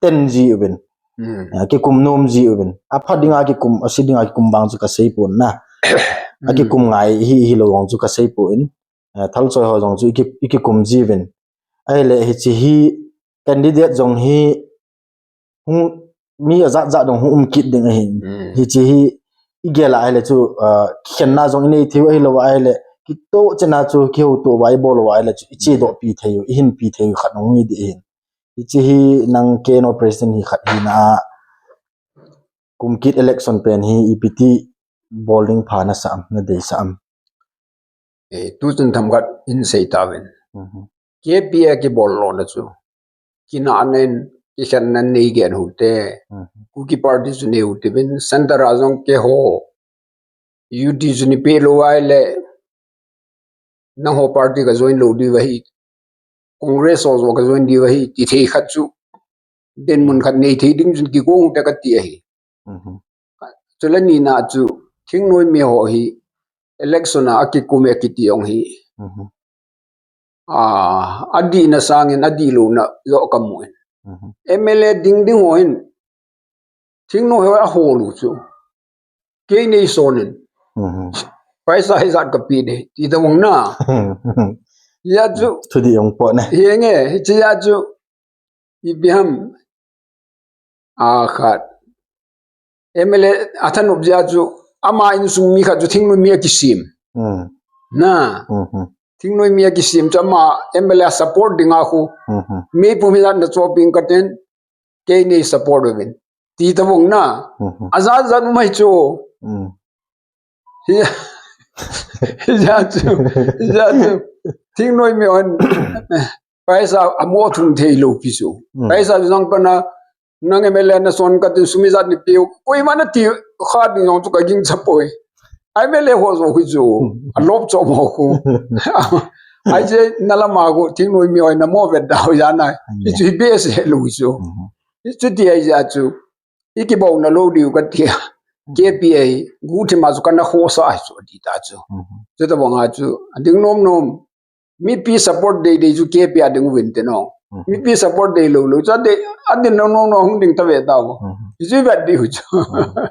ten ji uvin. Hmm. Eh, kikum nom ji uvin. Apha dinga kikum, ase dinga kikum vang chu kasei pon na. Hmm. Akikum ngai hi, hilou vang chu kasei pon. Eh, thalchoi ho jong chu iki, ikikum ji uvin. Ahile hiche hi candidate jong hi hung, mi ajat jat jong hung um kit ding ahin. Hmm. Hiche hi igel a ahile chu, ah, kikhenna jong inei thei u ahilou ahile kitoh chena chu kihouto uva ibol uva ahile chu ichedoh pi thei u, ihinpi thei u khat hung hi ding ahin. Hiche hi nang KNO president hi khat hina a, kum kit election pen hi ipi ti bol ding pha nasah am, nadeisah am? Eh, tuchun themkhat in sei tauvin. Mhm. K P a kibol lona chu. Kinahna in, kikhenna in nei gen u hite. Mhm. Kuki party chu nei u hite uvin, center a jong keiho U T chu nei peh lou ahile, nangho party ka join lou diu ahi, Congress ho jong ka join diu ahi, ti thei khat chu, dinmun khat nei thei ding chun kigong u hite kati ahi. Mhm. Chule nina chu, thingnoi mi ho hi, election a akikum e kiti jong hi. Mhm. Ah, adihna sangin adihlouna joh kamu in. Mhm. M L A ding ding ho hin, thingnoi ho ahol u chu. Kei nei son in. Mhm. Paisa hijat kapeh ding, ti tobang na. Hia chu. Thudih jong po ne. Henge, hiche a chu. Ipi ham. A khat. M L A athanop jeh a chu, ama insung mi khat chu thingnoi mi akisem. Hmm. Na. Mhm. Thingnoi mi a kisem chu ama M L A support dinga khu. Mhm. Meipum hi jat na choping katin, kei nei support uvin. Ti tabang na. Mhm. Ajat jat um ahi chu. Mm. Hi, hijat chu, hijat chu. Thingnoi mi hon, paisa amo thum thei lou pi chu. Mm. Paisa chu jang pana, nang M L A na son katin sum ijat nei piu. Koima nati kha ding jong chu kagingcha poi. M L A ho jo khu chu. Mm. Alop cho mo khu. Ahi chu nalama khu, thingnoi mi hoi namo vet dau jana. Mm. Hichu hi behseh lou chu. Mm. Hichu ti ahi jat chu. I kibouna lou diu katia. K P A, guhthima chu kana khosa ahi chu, ati ta chu. Mhm. Chutabanga chu, ading nom nom. Mipi support dei dei chu K P A ding uvin te no. Mhm. Mipi support dei lou lou chu, adei, adin nom nom nom hung ding tave tao. Mhm. Hichu vet diu chu. Mhm.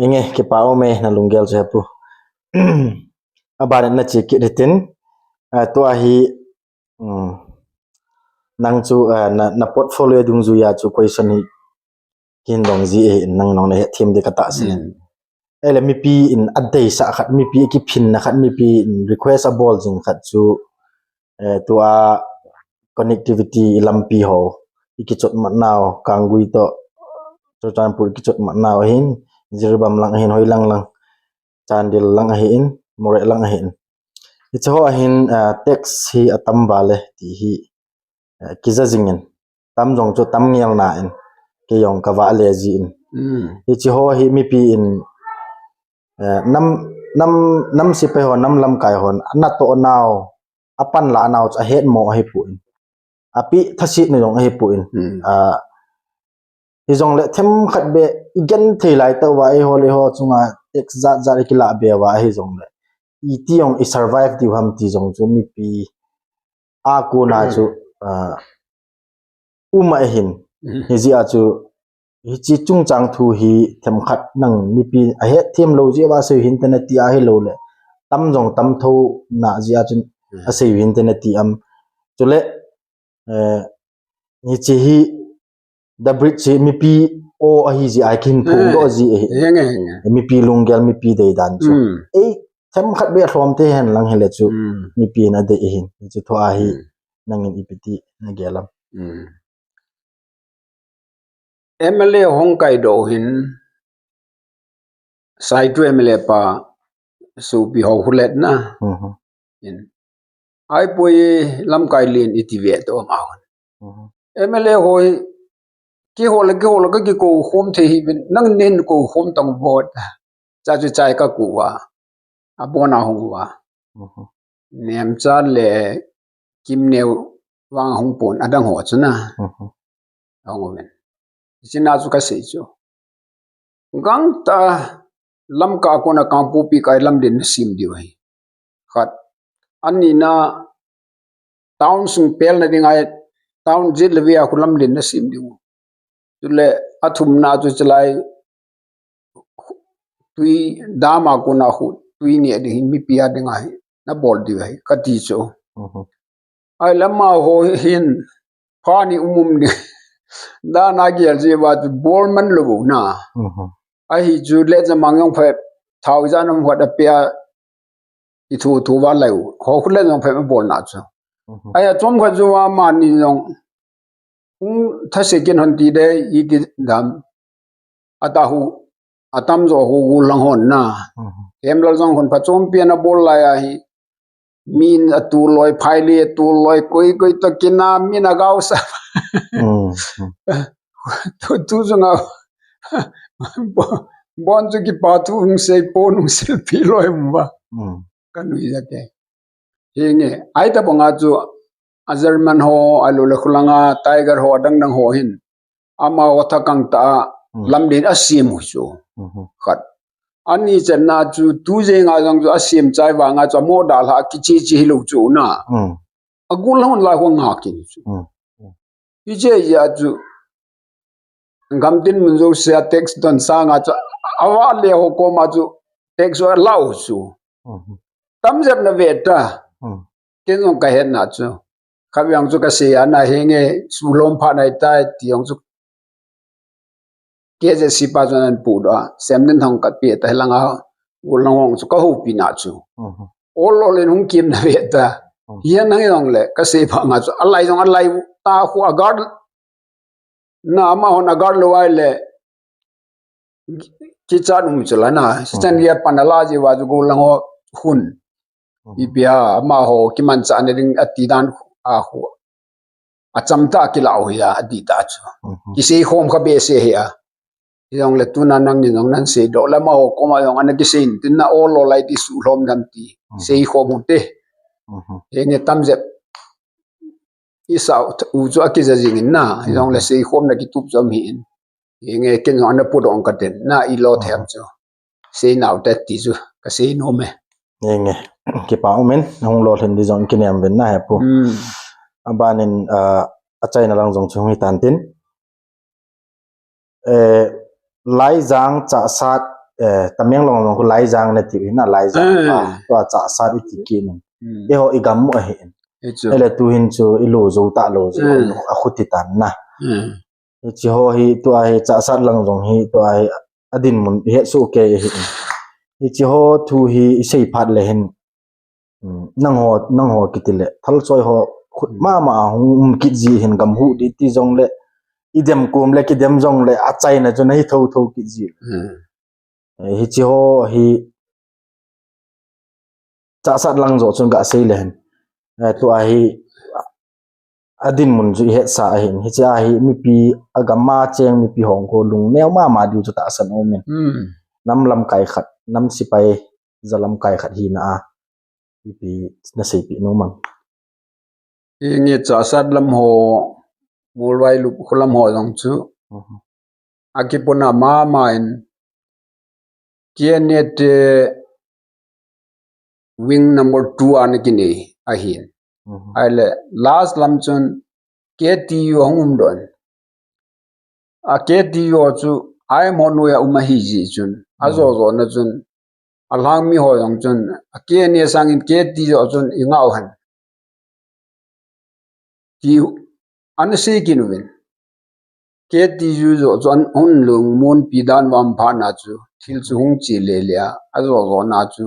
Inge, kipa ume, na lunggel chu hepu. Aban na chi kit hitin. Ah, tua hi, um, nang chu, ah, na, na portfolio dungjuia chu question hi kin dong ji e, nang nong na hethem di kata sin. Mm. Ele mipi in adeisah khat, mipi kiphinna khat, mipi in request abol jing khat chu, eh, tua connectivity i lampi ho, i kichot mat nau, Kanggui to, Churachandpur i kichot mat nau ahin, Jiribam lang ahin, hoi lang lang, Chandel lang ahin, Moreh lang ahin. Hiche ho ahin, ah, tax hi atam vale, ti hi, eh, kija jingin. Tam jong chu tam ngel na in, kei jong kava le ji in. Mm. Hiche ho hi mipi in, eh, nam, nam, nam sepai ho, nam lamkai hon, ana toh nau, apan la nau chu ahet mo ahi poi. Api thasit ni jong ahi poi. Hmm. Ah, hijongle themkhat beh i genthei lai tauva eiho le eiho chunga tax jat jat i kila be uva hijongle. Iti jong i survive diu ham ti jong chu mipi a kona chu, ah, um ahin. Hmm. Hijeh a chu, hiche chungchang thu hi themkhat nang mipi ahet them lou jeh uva asei u hinte nati ahilou le. Tam jong tam tho na jeh a chun, hmm, asei u hinte nati am. Chule, eh, hiche hi The Bridge hi mipi aw ahi jeh a kihin phongdoh ji ahi. Henge, henge. Mipi lunggel, mipi deidan chu. Hmm. Ei, themkhat beh lhom te hen lang hile chu. Hmm. Mipi in adei ahin. Hiche thu a hi, hmm, nangin ipi ti nagel am. Hmm. M L A hung kaidoh hin, Saitu M L A pa, sopi ho hulet na. Mhm. In. Ahipoi lamkai len iti ve to ma hon. Mhm. M L A hoi, kihol, kihol, ka kikou khom thei hih uvin, nang nin kou khom tang vote. Cha chu chai ka kou uva. Abon a hung uva. Mhm. Nemcha le Kimneo vang hung pon adang ho chu na. Mhm. Ahung uvin. Hiche na chu kasei chu. Gangtah a Lamka a kona Kangpokpi kai lamlen na sem diu ahi. Khat. Anina town sung pelna dinga, town jet le ve a khu lamlen na sem diu. Chule athumna chu chulai tui dam a kona khu tui neh ding hi mipi a dinga hi nabol diu ahi kati chu. Mhm. Ahile amaho hin pha ni um um ding dan a gel jeh uva chu bol man lou na. Mhm. Ahi chu le jamang jong pha thao ijat ham khat apeh a i thu thu uva lai u. Ho khu le jong pha bol na chu. Mhm. Ahia chomkhat jou a amani jong hung thase kin hon ti dei iti dam. Atah khu, atamjo khu gollhang hon na. Mhm. Hemlal jong hon phachompi ana bol lai ahi. Min atu loi, phaile atu loi, koi koi toh kina, min agao sa. Mm, mm. Tu, tu jong a, bon, bon chu kipa thu hung sei, pon hung silpi loi um uva. Mm. Ka nui jat e. Hinge, ahi tabang a chu, a German ho, ahilou le khulanga Tiger ho, adang dang ho hin. Amaho thakang tah a, mm, lamlen asem u chu. Mhm. Khat. Ani channa chu, tu jeng a jong chu asem chai vang a chu, amo dalha kiche che hilou chu na. Mm. Agollhang hon lai ho nga kin chu. Mm. Mm. Hiche jeh a chu, Gamtin mun jouse a tax don sanga chu, avale ho koma chu tax chu alau chu. Mhm. Tamjep na ve ta. Mhm. Ken jong kahetna chu. Khatvei chu kasei a na hinge sulom pha nai tai ti jong chu. K Z C pa chun ahin pudoh a. Semdin thong kape ta hilanga gollhang ho chu kahoupi na chu. Mhm. Ol ol in hung kimna ve ta. Hmm. Hiya nang jong le, ka sei pha nga chu, alai jong alai ta khu a guard. Na ama hon a guard lou ai le, kichat um chu la na. Hmm. Stand ya pan ala ji wa ju go lang ho hun. Hmm. Ipi a, ama ho kimanchah na ding ati dan a khu. A cham ta kilau hi a, ati ta chu. Mhm. Kisei khom kha behseh hi a. Hi jong le tuna nang ni jong nan sei doh le amaho koma jong ana kisei in, tin na ol ol lai ti suhlom dan ti. Mhm. Sei khom u te. Mhm. Hi nge tam jep. I sa u chu a kija jing in na. Hi jong le, mhm, sei khom na kitup jom hi in. Hi nge ken jong ana pu dong ka ten. Na i lo, mhm, them chu. Sei nau te ti chu ka sei nom e. Nge nge. Kipa um in, hung lolhin di jong kinem uvin na he pu. Hmm. Aban in, ah, achaina lang jong chu hung hi tan tin. Eh, Laijang Chahsat, eh, Tamenglong jong khu Laijang na ti u hi na, Laijang. Hmm. Ah, tua Chahsat i ti kit in. Hmm. Eiho i gam u ahi in. Hi chu. Ele tu hin chu i lo jou ta lou jeh, hmm, a khu ti tan na. Hmm. Hichi ho hi, tua hi, Chahsat lang jong hi, tua hi, a dinmun, i het soh kei ahi. Hichi ho thu hi, i sei phat le hin, um, nang ho, nang ho kiti le, thal choi ho, khut, hmm, mama a hung um kit ji hin gam hu di ti jong le, i dem kom le, ki dem jong le, achaina chu na hi tho tho kit ji. Hmm. Eh, hichi ho hi, Chahsat lang jo chun ka sei le hin. Eh, tua hi, a dinmun chu i het sa ahin. Hichi a hi, mipi a gam a cheng mipi hong ko lungneo mama diu chu tahsan um in. Hmm. Nam lamkai khat, nam sipai ja lamkai khat hina a. Ipi na seipi nom am. Hi nge Chahsat lam ho, Muolvailup khu lam ho jong chu. Mhm. A kipuna mama in K N A te wing number two ana kinei ahin. Mhm. Ahile last lam chun K T U ahung um doh in. A K T U chu I M ho noiya um ahi jeh chun, a, mm, jo jo na chun, alhang mi ho jong chun, a K N A sangin K T U chun i ngah u hen. Ti ana sei kit uvin. K T U jo chu an, hung lungmonpi dan uva um phat na chu, thil chu hung che le le a, a jo jo na chu,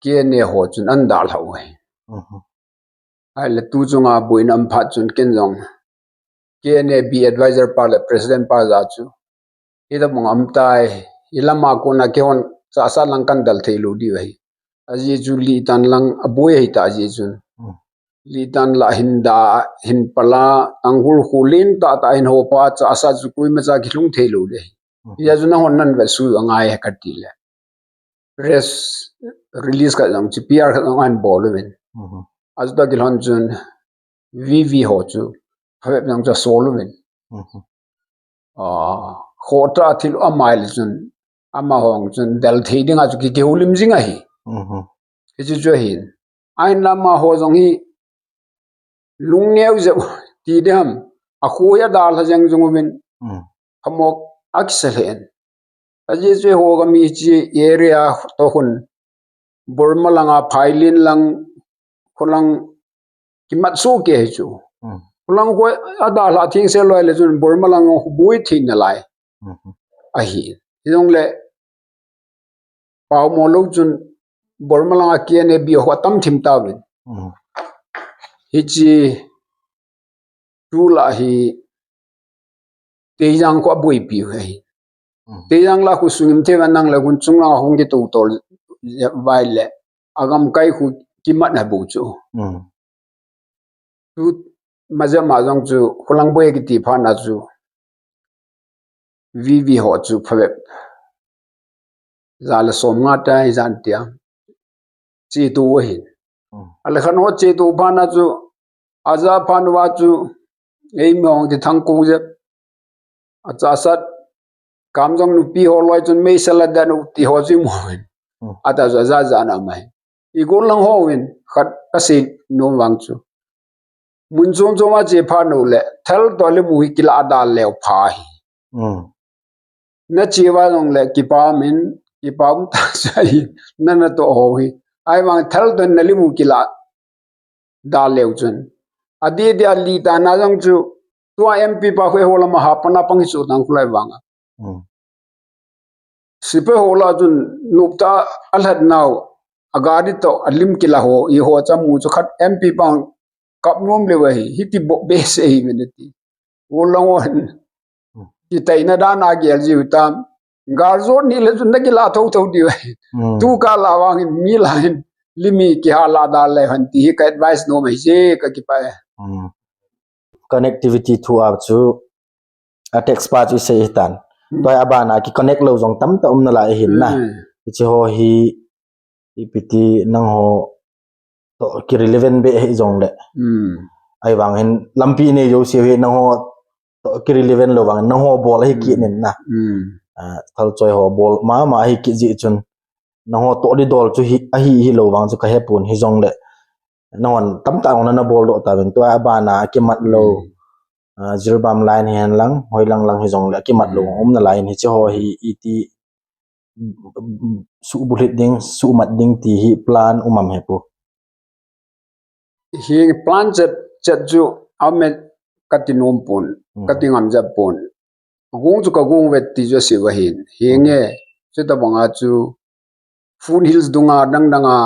K N A ho chun an dalha u ahi. Mhm. Ahile tu chunga boina um phat chun ken jong K N A B advisor pa le president pa ja chu, hitobang um tai, hi lama kona keihon Chahsat lang kan dal thei lou diu ahi. Ajeh chu Litan lang aboi ahi ta ajeh chun. Hmm. Litan lah hin da, hin pal a, Tangkhul kho len tah tah hin hop a, Chahsat chu koima cha kilhung thei lou ding ahi. Hmm. Hijeh chun nahon nan vet suh u angai e kati le. Press release khat jong, P R khat jong ahin bol uvin. Mhm. Achutoh kilhon chun V V ho chu phabep jong chu asol uvin. Mhm. Ah, khoh tah a thil um ahile chun, amaho jong chun del thei dinga chu ki, kihoulim jing ahi. Mhm. Hichu chu ahin. Ahinla amaho jong hi lungneo jep ti ding ham. Akhu hi adalha jeng jong uvin. Mm. Phamok akisa lheh in. Ajeh chu eiho gam hiche area toh khun Burma langa Phailin lang, khulang kimat soh kei ahi chu. Hmm. Khulang khu adalha thengsel loi le chun Burma lang khu boi thei nalai. Hmm. Ahi. Hijongle pao mo lou chun Burma langa K N A B ho atam thim tauvin. Hmm. Hiche tu lah hi Teijang khu aboipi u ahi. Hmm. Teijang lah khu sungim thei va nang le gun chung langa hung kitoh tol vai le. Agamkai khu kimat na bou chu. Hmm. Tu maja ma jong chu khulang boi kiti phat na chu. V V ho chu phabep. Ja le som nga tah ijat tia. Chetou ahin. Hmm. Ale khan ho chetou phat na chu. Aja phat uva chu. Eimi hung kithang kou jep. A Chahsat. Kamjong nupi ho loi chun meisel a dan u ti ho chu imu in. Hmm. Atah chu aja ja na mai. I gol lang hon khat kasei nom vang chu. Mun chom chom a che phat u le, thal toh le mu hi kila adal leu pha hi. Hmm. Na che uva jongle, kipah in, kipah um tah sa hi, na natoh ho hi. Ahivang thal toh na limu kila dal leu chun. Adeh deh a Litan a jong chu, tua M P pa khu eiho lama hapan a pang hi chu tang khu lai vang a. Hmm. Sepai ho lah chun noptah a alhat nau, agari toh alim kila ho, iho chu amu chu khat M P pang kap nom leu ahi, hiti boh behseh ahi uvin ati. Ulang on. Kitaina dan a gel jiu tam. Gal jot ni le chun nakila thotho diu ahi. Hmm. Tu kah la vangin mi la hin limi kiha la da le han ti hi ka advice nom ahi je, kakipah e. Hmm. Connectivity thu a chu a text pa chu i sei hitan. Hmm. Tua abana ki connect lou jong tamtah um nalai ahin na. Hmm. Hiche ho hi ipi ti nangho toh ki relevant beh hih jongle. Hmm. Ahivang hin lampi nei jouse hi nangho toh ki relevant lou vang nangho bol ahi kit in na. Hmm. Ah, thalchoi ho bol mama ahi kit jeh chun nangho toh didol chu hi, ahi hilou vang chu kahepon hijongle. Nanghon tamtah nangho nana bol doh tauvin tua abana akimat lou. Hmm. Ah, Jiribam line hihen lang, hoilang lang hijongle akimat lou. Hmm. Um nalai in hiche ho hi iti suhbulhit ding, suhmat ding ti hi plan um am hepu. Hi plan chet, chet chu amet kati nom pon, Hmm. kati ngam jep pon. Kagong chu kagong vet ti chu asei uva hin. Hinge, Hmm. chutabanga chu Foothill dunga dang danga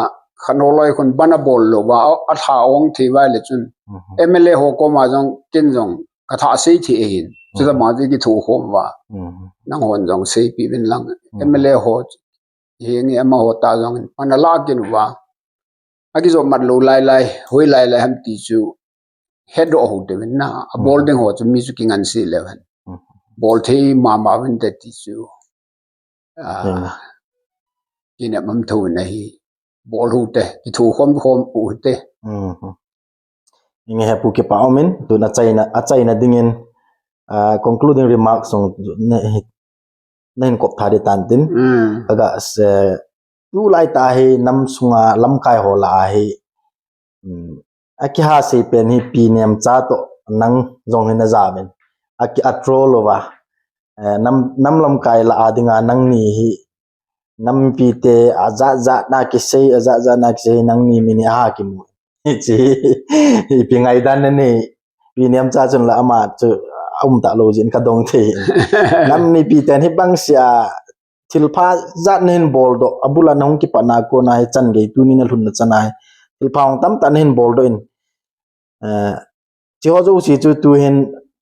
khanoloi khun bana bol lou va, a, alha ong thei vai le chun. Mhm. M L A ho koma jong ken jong katha sei thei ahin. Mhm. Chutabang chu kitho khom uva. Mhm. Nanghon jong seipeh uvin lang. Mhm. M L A ho hinge amaho ta jong pana la ken uva. Akijop mat lou lai lai, hoi lai lai ham ti chu hedoh ho te uvin na. Abol Mhm. ding ho chu mi chu kingansei le uvin. Mhm. Bol thei mama uvin te ti chu. Ah, Hmm. kinep mam tho na hi. Bol u te, kitho khom khom u te. Hmm. Inge hepu kipah umin, tun achaina, achaina dingin, ah, concluding remarks jong ne, nahin kop tha ding tan tin. Hmm. Aga se, tulai tah hi nam sunga lamkai ho lah a hi, Hmm. Akiha sei pen hi Pi Nemcha toh nang jong hi najamin. Aki a troll uva. Eh, nam, nam lamkai lah a dinga nangni hi. Nam mipite ajat jat na kisei, ajat jat na kisei nangni min hi aha kimu. Hiche hi, hi ipi ngaidan nanei. Pi Nemcha chun la ama chu aum talou jeh in kadong thei. Nam mipiten hibang sea thilpha jat nahin bol doh, abula nahung kipat na kona hi chan gei tuni nalhun na chan a hi. Thilpha hung tamtah nahin bol doh in. Eh, hiche ho jouse chu tuhin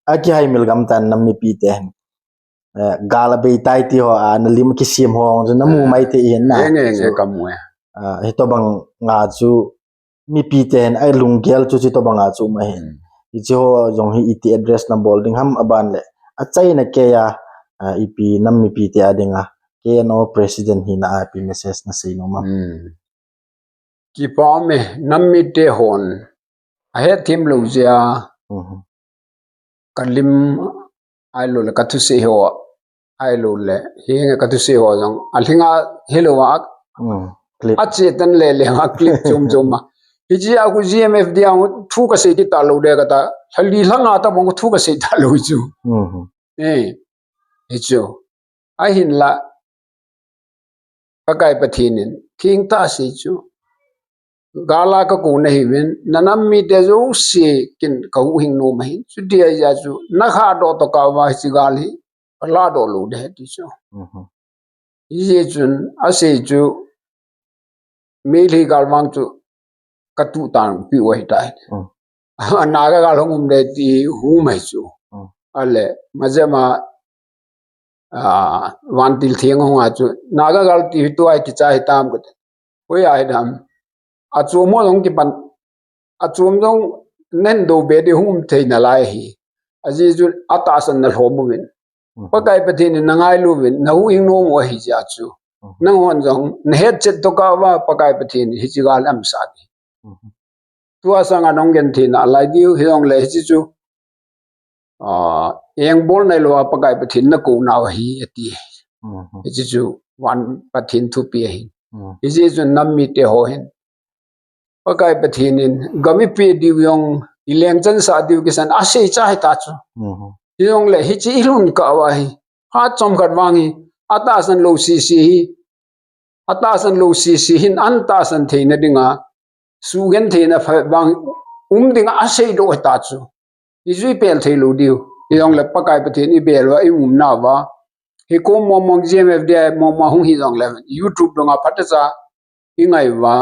akihaimil gam tan nam mipite hin. Eh, gal abei tai ti ho a, nalim kisem ho chu namu mai thei hin na. Nge, nge, nge, chu kamu e. Ah, hitobang nga chu mipiten alunggel chu hitobanga chu um ahin. Hmm. Hiche ho jong hi iti address nabol ding ham aban le. Achaina keiya, ah, ipi nam mipite a dinga. K N O president hina a ipi message nasei nom am. Hmm. Kipah e nam mite hon. Ahet them lou jeh a. Mhm. Kalim ahilou le kathusei ho. Ahilou le, hinge kathusei ho jong. Alhinga hilou a. Hmm, clip. Ache tan le le a clip chom chom a. Hiche a khu G M F D a thu kasei kit talou de kata. Lhali lhanga tabang thu kasei talou chu. Mhm. Eh. Hichu. Ahinla. Pakai Pathen in. Thengtah sei chu. Gal a kakou nahiuvin, nanam mite jouse ken kahuhhing nom ahin. Chuti ahijeh chu, nakha doh tokah uva hiche gal hi, kalah doh lou ding ahi ti chu. Mhm. Hijeh chun, asei chu, Meitei gal vang chu, katuh tang pi u ahitai. Mm. Naga gal hung um ding ti hung um ahi chu. Mm. Ale, majema, ah, Vantil Theng hung a chu, Naga gal ti hi tua hi kicha hitam kati. Koi a hidam. Achom ho jong kipan. Achom jong nen do be di hung um thei nalai hi. Ajeh chu atahsan nalhom uvin. Mhm. Pakai Pathen in nangailu uvin, nahuhhing nom u ahi jeh chu. Mhm. Nanghon jong, nahet chet tokah uva Pakai Pathen in hiche gal aumsah ding. Mhm. Tua sanga nahung genthei nalai diu, hijongle hiche chu. Ah, engbolna hilou a Pakai Pathen nakou nau ahi, ati. Mhm. Hiche chu, van Pathen thupeh ahi. Mhm. Hiche chu nam mite ho hin. Pakai Pathen in, gam ipeh diu jong, ilengchansah diu kisan, asei cha hita chu. Mhm. Hijongle, hiche ilhun kah uva hi. Phat chomkhat vang hi, atahsan lou sese hi. Atahsan lou sese hin, ahin tahsan theina dinga, sugentheina phabep vang, um dinga asei doh hita chu. Hichu ipel thei lou diu. Hijongle Pakai Pathen ibel uva, ium nauva. Hikom mong mong G M F D I mong mong hung hijongle, YouTube dunga phatecha, i ngai uva,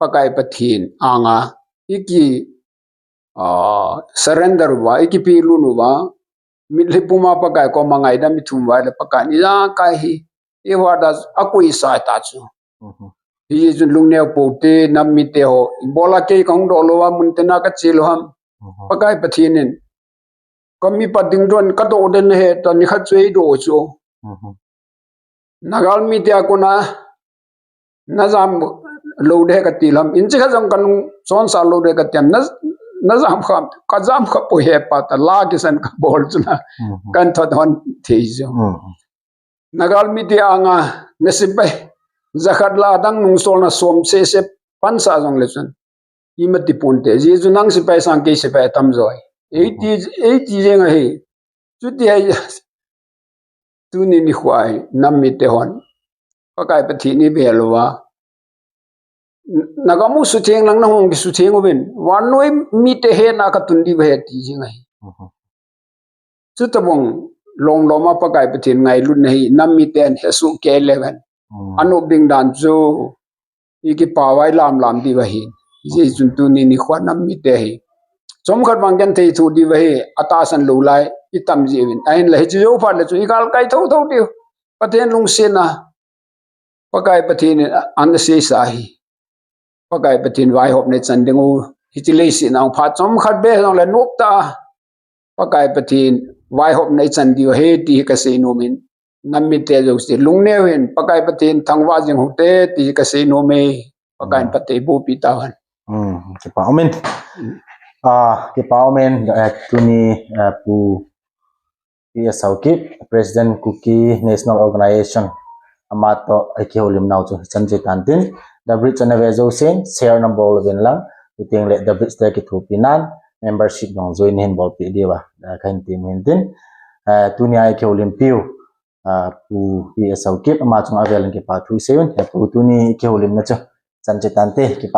Pakai Pathen anga i ki, ah, surrender uva, i kipelut uva, mitlhi puma Pakai koma ngaidam i thum uva le Pakai in ijakai hi i vahdoh a koi sa ta chu. Mhm. Hijeh chun lungneo pou te, nam mite ho, ibola kei kahung doh lou a, mun tina kache lou ham. Mhm. Pakai Pathen in, ka mipa ding don ka doh den he ta, nikhat chu eidoh chu. Mhm. Nagal mite a kona, na jam lou de kati lou ham, inchi khat jong ka nung chonsa lou de kati ham, na, na jam kha, ka jam kha poi he pa ta, la kisan ka bol chu na, Mhm. kan thot hon thei chu. Mhm. Nagal mite anga, na sepai, jakhat la dang nung sol na som sese pansa jong le chun, ima ti ponte, hijeh chun nang sepai sang kei sepai atam jo ahi. Eiti, eiti jeng ahi. Chuti ahi, tuni nikho hi, nam mite hon, Pakai Pathen i bel uva, na gam u sutheng lang nahung kisutheng uvin, vannoi mite hetna a katun diu ahi ti jeng ahi. Mhm. Chutabang lom lom a Pakai Pathen ngailutna hi nam miten hesoh kei leuhen. Hmm. Anop ding dan chu i kipah uva i lam lam diu ahi. Hijeh chun tuni nikho nam mite hi chomkhat vang genthei thoh diu ahi, atahsan lou lai i tam jiuvin. Ahinla hiche jou phat le chu i galkai thotho diu. Pathen lungsetna, Pakai Pathen in ana seisa hi, Pakai Pathen vaihopna i chan ding u, hiche leiset a hung phat chomkhat beh jong le nop tah a Pakai Pathen vaihopna i chan diu ahi ti hi kasei nom in, nam mite jouse lungneo in, Pakai Pathen thangvah jing u hite ti hi kasei nom e. Pakai in, hmm, phatthei bohpi tauhen. Hmm, kipa umin. Hmm. Ah, kipa umin, eh, tuni, eh, Pu P S Haokip, President Kuki National Organization, ama toh i kihoulimnau chu hichan cheh tan tin, The Bridge ana ve jousen share nabol uvin lang, chuteng le The Bridge te kithopi nan membership jong join nahin bolpeh diuva, eh, kahin temmu hin tin, eh, tunia i kihoulimpiu, ah, Pu P S Haokip, ama chunga avel in kipa thu isei un, eh, Pu, tuni i kihoulimna chu hichan cheh tante, kipa.